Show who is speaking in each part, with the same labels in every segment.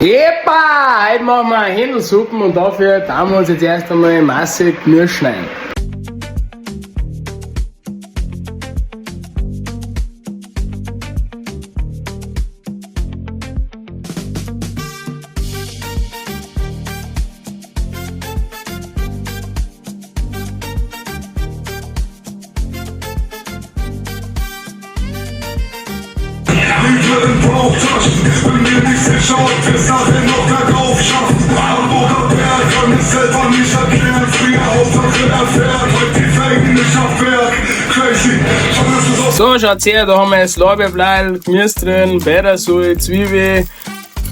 Speaker 1: Epa! Heute machen wir Hendlsuppen und dafür tun wir uns jetzt erst einmal massig Gemüse schneiden. So, schaut her, da haben wir jetzt Lorbeerblatt, Gemüse drin, Petersilie, Zwiebel.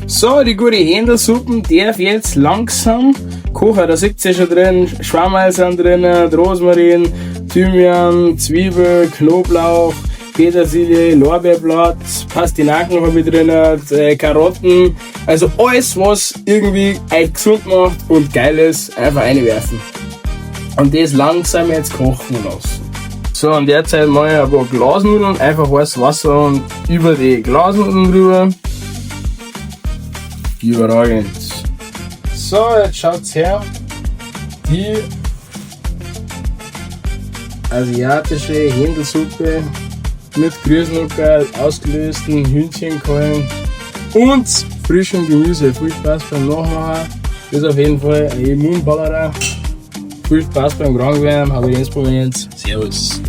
Speaker 1: So, die gute Hendlsuppen darf jetzt langsam kochen. Da seht ihr schon drin, Schwammerl sind drin, Rosmarin, Thymian, Zwiebel, Knoblauch, Petersilie, Lorbeerblatt, Pastinaken habe ich drin, Karotten. Also alles, was irgendwie euch gesund macht und geil ist, einfach reinwerfen. Und das langsam jetzt kochen lassen. So, und derzeit mache ich ein paar Glasnudeln, einfach heißes Wasser und über die Glasnudeln drüber. Überragend. So, jetzt schaut's her. Die asiatische Hendlsuppe mit Grüßnuckerl, ausgelösten Hühnchenkeulen und frischem Gemüse. Viel Spaß beim Nachmachen. Das ist auf jeden Fall ein Immunballerer. Viel Spaß beim Krankwärmen. Habe ich jetzt probiert. Servus.